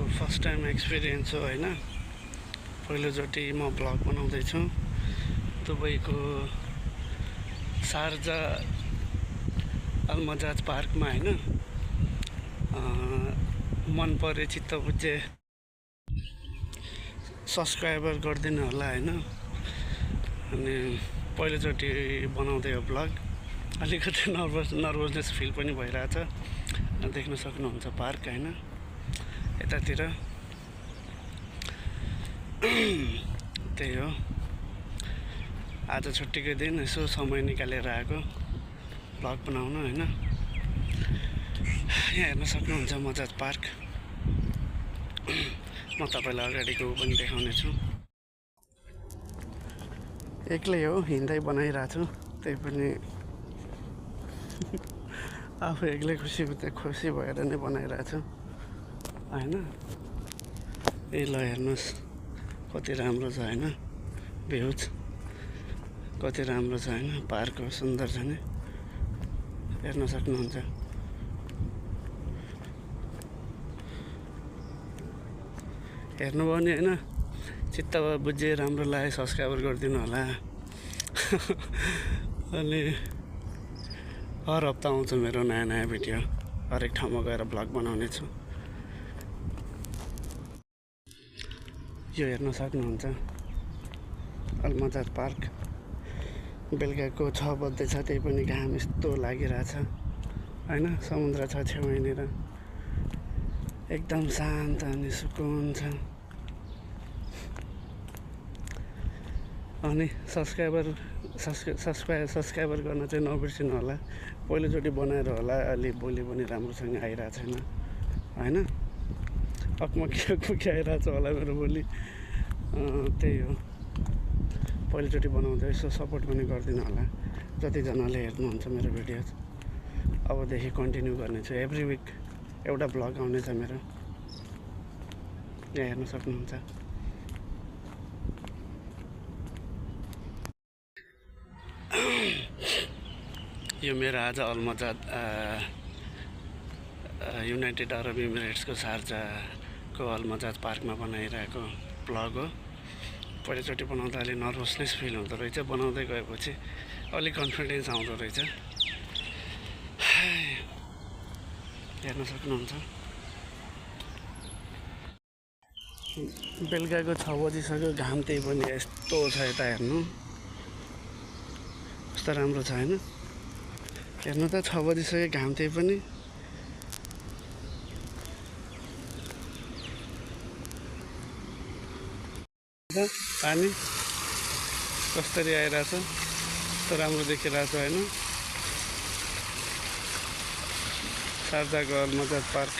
First time experience हो होइन। पहिलोचोटि म ब्लग बनाउँदैछु दुबईको शारजा अल मजाज पार्कमा होइन। मन परे चित्त बुझे सब्सक्राइबर गरिदिनु होला होइन। अनि पहिलोचोटि बनाउँदै हो ब्लग, अलिकति नर्भसनेस फिल पनि भइरहेछ। देख्न सक्नुहुन्छ पार्क होइन यतातिर। त्यही हो, आज छुट्टीको दिन यसो समय निकालेर आएको भ्लग बनाउन होइन। यहाँ हेर्न सक्नुहुन्छ मजाज पार्क। म तपाईँलाई अगाडिको पनि देखाउने छु। एक्लै हो, हिँड्दै बनाइरहेको छु, त्यही पनि आफू एक्लै खुसी भएर नै बनाइरहेको छु होइन। ए ल हेर्नुहोस् कति राम्रो छ होइन, भ्यूज कति राम्रो छ होइन। पार्क हो, सुन्दर छ नि, हेर्न सक्नुहुन्छ। हेर्नुभयो नि होइन, चित्त बुझे राम्रो लाग्यो सब्सक्राइबर गरिदिनु होला। अनि हर हप्ता आउँछ मेरो नयाँ नयाँ भिडियो, हरेक ठाउँमा गएर ब्लग बनाउने छु। यो हेर्न सक्नुहुन्छ अल मजाज पार्क। बेलुकाको 6 बज्दैछ, त्यही पनि घाम यस्तो लागिरहेछ होइन। समुद्र छ छेउ यहाँनिर, एकदम शान्त अनि सुकुन छ। अनि सब्सक्राइबर गर्न चाहिँ नबिर्सिनु होला। पहिलोचोटि बनाएर होला अलि बोली पनि राम्रोसँग आइरहेको छैन होइन। अकमकी आइरहेको छ होला मेरो बोली। त्यही हो, पहिलोचोटि बनाउँदा यसो सपोर्ट पनि गरिदिनु होला जतिजनाले हेर्नुहुन्छ मेरो भिडियोज। अबदेखि कन्टिन्यू गर्नेछु, एभ्री विक एउटा ब्लग आउनेछ मेरो। यहाँ हेर्न सक्नुहुन्छ। यो मेरो आज अल मजाज युनाइटेड अरब इमिरेट्सको शारजाको अल मजाज पार्कमा बनाइरहेको ब्लग हो। पहिलोचोटि बनाउँदा अलिक नर्भसनेस फिल हुँदो रहेछ, बनाउँदै गएपछि अलिक कन्फिडेन्स आउँदो रहेछ। हेर्न सक्नुहुन्छ बेलुकाको 6 बजिसक्यो, घाम त्यही पनि यस्तो छ यता हेर्नु, कस्तो राम्रो छ होइन। हेर्नु त 6 बजिसक्यो, घाम त्यही पनि। पानी कसरी आइरहेछ, कस्तो राम्रो देखिरहेछ होइन शारजाको अल मजाज पार्क।